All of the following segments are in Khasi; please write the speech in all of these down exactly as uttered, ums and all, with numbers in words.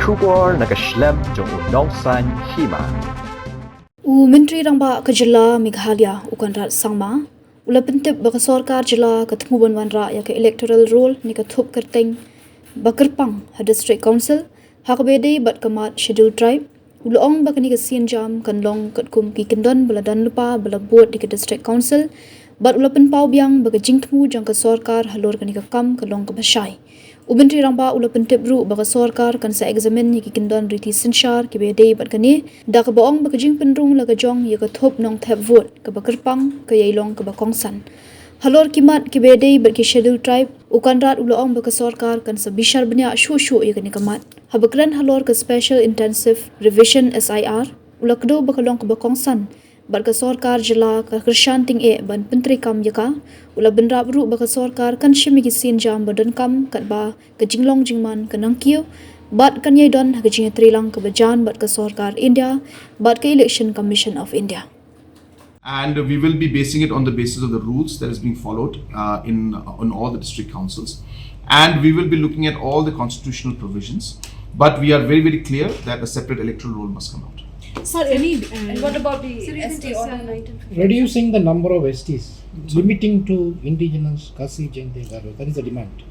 Khubor na ka shlem jong u nongsaiñ hima. U Myntri Rangbah ka Jylla Meghalaya, u Conrad Sangma, u la pyntip ba ka sorkar jylla ka thmu ban wanrah ïa ka electoral roll ne ka thup kyrteng ba kyrpang ha District Council ha kaba ïadei bad ka mat Scheduled Tribe. U la ong ba kane ka sienjam kan long katkum ki kyndon ba la don lypa ba la bud da ka District Council, bad u la pynpaw biang ba ka jingthmu jong ka sorkar halor kane ka kam ka long kaba shai. U Myntri Rangbah u la pyntip ruh ba ka sorkar kan sa examine ïa ki kyndon riti synshar kiba ïadei bad kane, da kaba ong ba ka jingpynrung la ka jong ïa ka thup nongthep vote kaba kyrpang ka ïai long kaba kongsan. Halor ki mat kiba ïadei bad ki Scheduled Tribe, u Conrad u la ong ba ka sorkar kan sa bishar bniah shuh shuh ïa kane ka mat. Haba kren halor ka Special Intensive Revision, S I R, u la kdew ba ka long kaba kongsan bad ka sorkar jylla ka kyrshan tyngeh ban pyntreikam ïa ka. U la bynrap ruh ba ka sorkar kan shim ïa ki sienjam ba donkam katba ka jinglong jingman ka nangkiew, bad kan ïai don ha ka jingïatreilang kaba jan bad ka sorkar India bad ka Election Commission of India. And we will be basing it on the basis of the rules that is being followed uh, in on all the district councils. And we will be looking at all the constitutional provisions. But we are very, very clear that a separate electoral roll must come out. Sir, any, uh, And what about the Sir, isn't S T it, or uh, non-native? Reducing the number of S Ts, limiting to indigenous, Khasi, Jaiñtia, Garo. That is the demand.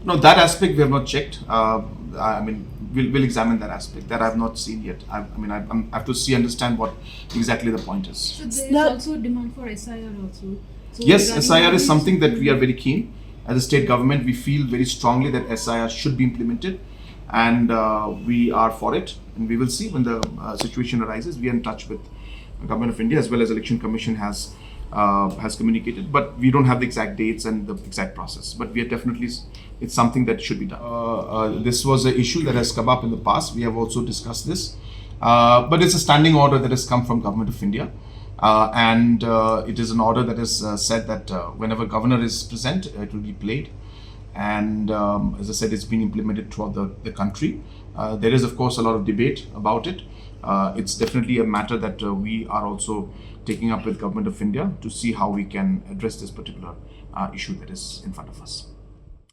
No, that aspect we have not checked. Uh, I mean, we'll, we'll examine that aspect. That I've not seen yet. I, I mean, I, I'm- I have to see, understand what exactly the point is. So there is Sir- also demand for S I R also. So Yes, regarding S I R is these- something that we are very keen. As a state government, we feel very strongly that S I R should be implemented, and uh, we are for it. And we will see when the uh, situation arises. We are in touch with the Government of India as well as Election Commission has uh, has communicated, but we don't have the exact dates and the exact process. But we are definitely s- it's something that should be done. Uh, uh, this was an issue that has come up in the past. We have also discussed this, uh, but it's a standing order that has come from Government of India, uh, and uh, it is an order that has uh, said that uh, whenever governor is present, it will be played. And um, as I said, it's been implemented throughout the, the country. Uh, there is, of course, a lot of debate about it. Uh, it's definitely a matter that uh, we are also taking up with Government of India to see how we can address this particular uh, issue that is in front of us.